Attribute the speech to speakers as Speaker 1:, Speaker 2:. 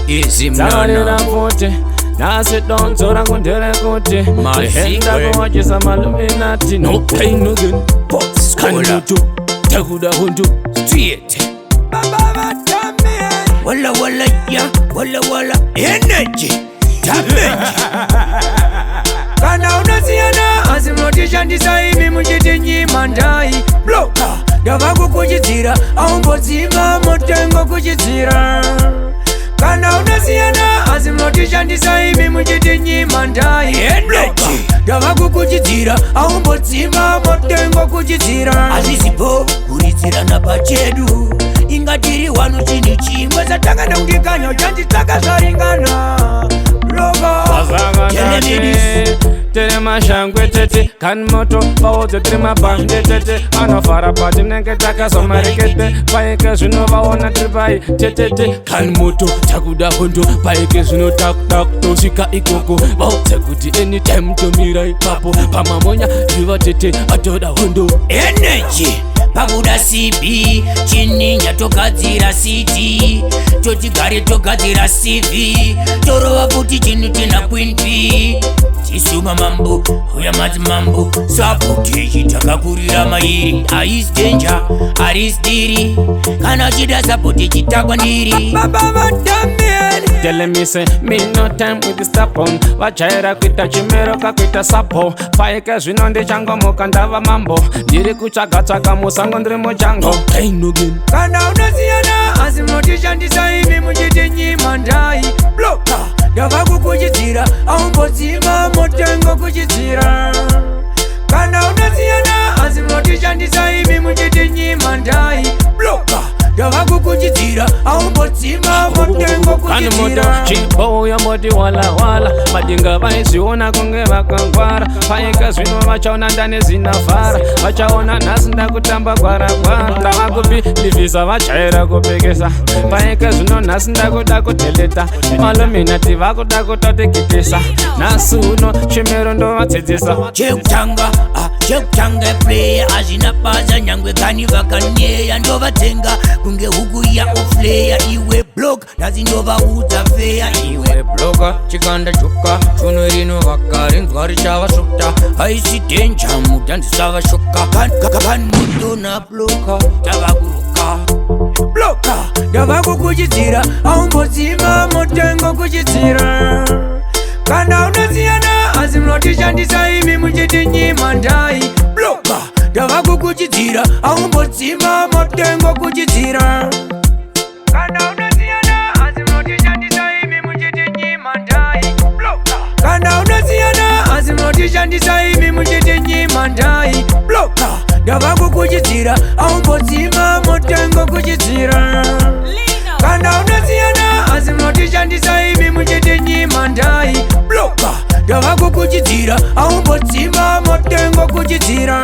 Speaker 1: Easy
Speaker 2: Dzavarira
Speaker 1: mnana.
Speaker 2: pfuti nhasi donzo rangu nderekuti
Speaker 1: Mazigwe.
Speaker 2: enda kuwachisa maluminati. No pain, no gain.
Speaker 1: Scholar.
Speaker 2: Kandutu takuda hundu
Speaker 1: Straight. Walla walla ya, walla walla. Energy. Damage.
Speaker 3: Kana unosiyana asi munotishandisa imi muchitinyima ndai. Bloka, ndava kukuchidzira, aumbodzima mutengo kuchidzira. Kana unosiyana asi munotishandisa imi muchitinyima ndai. Bloka, ndava kukuchidzira, aumbodzima mutengo kuchidzira.
Speaker 1: Hazvisipo kuridzirana pachedu, inga tiri wanu chinhu chimwe.
Speaker 3: Satanga nekundikanya uchanditsaka zvaringana. Bloka.
Speaker 1: Telemedis.
Speaker 2: Tiri mashangwe tete kan moto vaudze tiri mabhande tete anofara patinenge takazomarekete paike zvino vaona tiri pai tetete kan moto takuda hondo paike zvino takuda kutosvika ikoko. Vaudze kuti anytime tomira ipapo pamamonya riva tete atoda hondo.
Speaker 1: Energy pakuda cb chininja togadzira cd, totigare togadzira CV, torova futi chinhu tina Queen P. Tisuma mambo uya madzimambo sapotechi takakurira mairi. Haisi danger, harisi diri, kana uchida sapoti chitakwa ndiri.
Speaker 3: Baba vaDamian.
Speaker 2: Telling me say me no time with the stop on vachaira kuita chimero kakuita sapo paike zvino ndichangomuka ndava mambo ndiri kutsvaga-tsvaga musango ndiri mujango. No pain, no gain.
Speaker 3: Kana unosiyana asi munotishandisa imi muchitinyima ndai. Bloka, ndava kukuchidzira, aumbodzima mutengo kuchidzira. Kana unosiyana asi munotishandisa imi muchitinyima ndai. Bloka, ndava kukuchidzira, aumbodzima mutengo
Speaker 2: Kani moto
Speaker 3: kuchidzira.
Speaker 2: Chipo yamboti wala wala madinga vaizviona kunge vakangwara paika zvino vachaona ndane zinafara vachaona nhasi ndakutamba gwara gwara ndava kupilivhisa vajaira kupekesa paika zvino nhasi ndakuda kudheleta maluminati vakuda kutotikitisa nhasi uno chimero ndovadzidzisa.
Speaker 1: Chekutanga, ah, chekutanga player hazvina basa nyangwe kani vakanyeya ndovatsenga kunge huku ya ofleya. Iwe block, nhasi ndovaudza feya iwe.
Speaker 3: Bloka chikanda choka chuno rino vakarinzwa richavasvota.
Speaker 1: Haisi danger mudhandisavashoka kan moto na bloka tavakuruka.
Speaker 3: Bloka, ndava kukuchidzira, aumbodzima mutengo kuchidzira. Kana unosiyana asi munotishandisa imi muchitinyima ndai. Bloka, ndava kukuchidzira, aumbodzima mutengo kuchidzira. Kana unosiyana asi munotishandisa imi muchitinyima ndai. Bloka, kana unosiyana asi munotishandisa imi muchitinyima ndai. Bloka, ndava kukuchidzira, aumbodzima mutengo kuchidzira. Kana unosiyana asi munotishandisa imi muchitinyima ndai. Bloka, ndava kukuchidzira, aumbodzima mutengo kuchidzira.